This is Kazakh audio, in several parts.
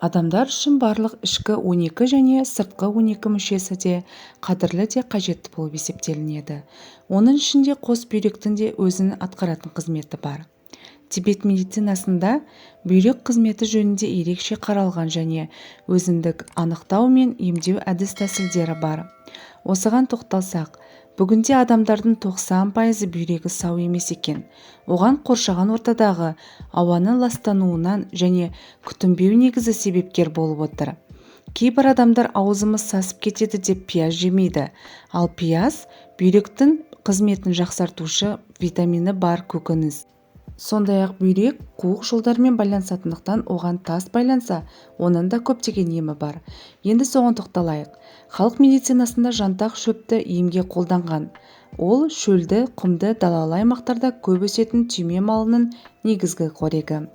Адамдар үшін барлық ішкі 12 және сыртқы 12 мүшесі де қадірлі де қажетті болып есептелінеді. Оның ішінде қос бүйректің де өзінің атқаратын қызметі бар. Тибет медицинасында бүйрек қызметі жөнінде ерекше қаралған және өзіндік анықтау мен емдеу әдіс-тәсілдері бар. Осыған тоқталсақ, бүгінде адамдардың 90% бүйрегі сау емес екен. Оған қоршаған ортадағы ауаның ластануынан және күтінбеу негізі себепкер болып отыр. Кейбір адамдар аузымыз сасып кетеді деп пияз жемейді. Ал пияз бүйректің қызметін жақсартушы витамині бар көкөніс. Сондай-ақ бүйрек қуық жолдармен байланысатындықтан оған тас байланса, оның да көптеген емі бар. Енді соған тоқталайық. Халық медицинасында жантақ шөпті емге қолданған. Ол шөлді, құмды, далалы аймақтарда көп өсетін түйме малының негізгі қорегі.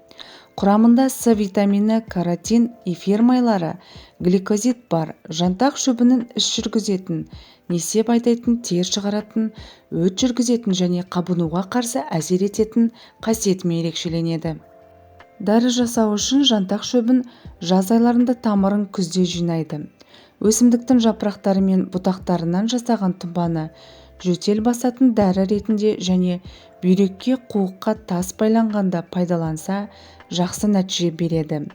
Құрамында С витамині, каротин, эфир майлары, гликозид бар. Жантақ шөбінің іш жүргізетін, несеп айдайтын, тер шығаратын, өт жүргізетін және қабынуға қарсы әсер ететін қасиетімен ерекшеленеді. Дәрі жасау үшін жантақ шөбін жаз айларында, тамырын күзде жинайды. Өсімдіктің жапырақтары мен бұтақтарынан жасаған тұнбаны жөтел басатын дәрі ретінде және бүйрекке, қуыққа тас байланғанда пайдаланса, жақсы нәтиже береді.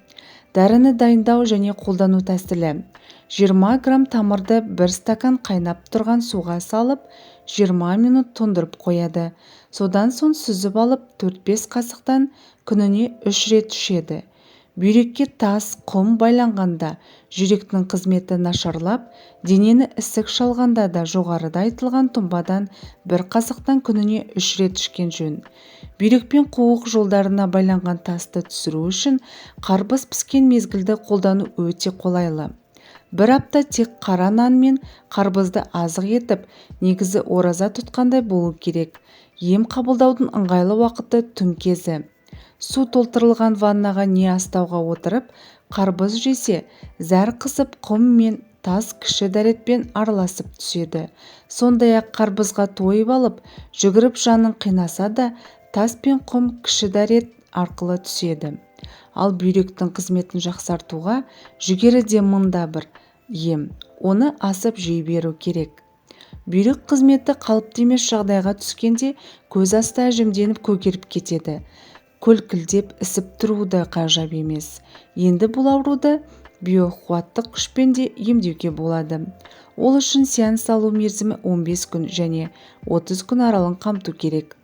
Дәріні дайындау және қолдану тәсілі: 20 грамм тамырды бір стакан қайнап тұрған суға салып, 20 минут тоңдырып қояды. Содан соң сүзіп алып, 4-5 қасықтан күніне 3 рет ішеді. Бүйрекке тас, құм байланғанда, жүректің қызметі нашарлап, денені ісік шалғанда да жоғарыда айтылған тұнбадан бір қасықтан күніне 3 рет ішкен жөн. Бүйрек пен қуық жолдарына байланған тасты түсіру үшін қарбыз піскен мезгілді қолдану өте қолайлы. Бір апта тек қара нан мен қарбызды азық етіп, негізі ораза тұтқандай болу керек. Ем қабылдаудың ыңғайлы уақыты түн кезі. Су толтырылған ваннаға не астауға отырып, қарбыз жесе, зәр қысып, құм мен тас кіші дәретпен араласып түседі. Сондай-ақ қарбызға тойып алып, жүгіріп жанын қинаса да, тас пен құм кіші дәрет арқылы түседі. Ал бүйректің қызметін жақсартуға жүгері де мында бір ем, оны асып жей беру керек. Бүйрек қызметі қалыпты емес жағдайға түскенде көз асты әжімденіп көгеріп кетеді. Көлкілдеп ісіп тұруы да ғажап емес. Енді бұл ауруды биоқуаттық күшпен де емдеуге болады. Ол үшін сеанс алу мерзімі 15 күн және 30 күн аралығын қамту керек.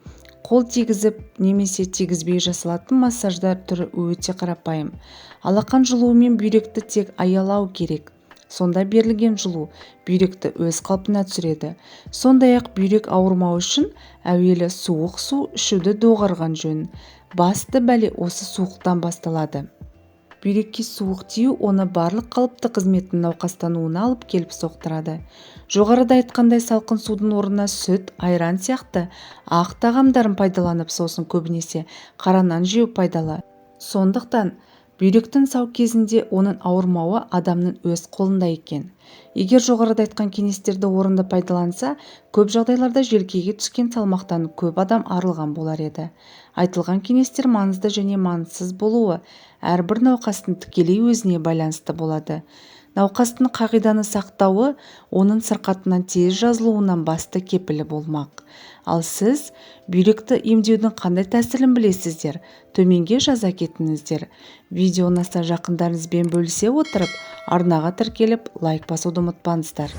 Қол тигізіп немесе тигізбей жасалатын массаждар түрі өте қарапайым. Алақан жылуымен бүйректі тек аялау керек. Сонда берілген жылу бүйректі өз қалпына түсіреді. Сондай-ақ бүйрек ауырмау үшін әуелі суық су ішуді доғарған жөн. Басты бәле осы суықтан басталады. Бүйрекке суық тию оны барлық қалыпты қызметтің науқастануына алып келіп соқтырады. Жоғарыда айтқандай, салқын судың орнына сүт, айран сияқты ақ тағамдарын пайдаланып, сосын көбінесе қара нан жеу пайдалы. Сондықтан бүйректің сау кезінде оның ауырмауы адамның өз қолында екен. Егер жоғарыда айтқан кеңестерді орынды пайдаланса, көп жағдайларда желкеге түскен салмақтан көп адам арылған болар еді. Айтылған кеңестер маңызды және маңызсыз болуы әрбір науқастың тікелей өзіне байланысты болады. Науқастың қағиданы сақтауы оның сырқатынан тез жазылуынан басты кепілі болмақ. Ал сіз бүйректі емдеудің қандай тәсілін білесіздер? Төменге жаза кетіңіздер. Видео ұнаса, жақындарыңызбен бөлісе отырып, арнаға тіркеліп, лайк басуды ұмытпаңыздар.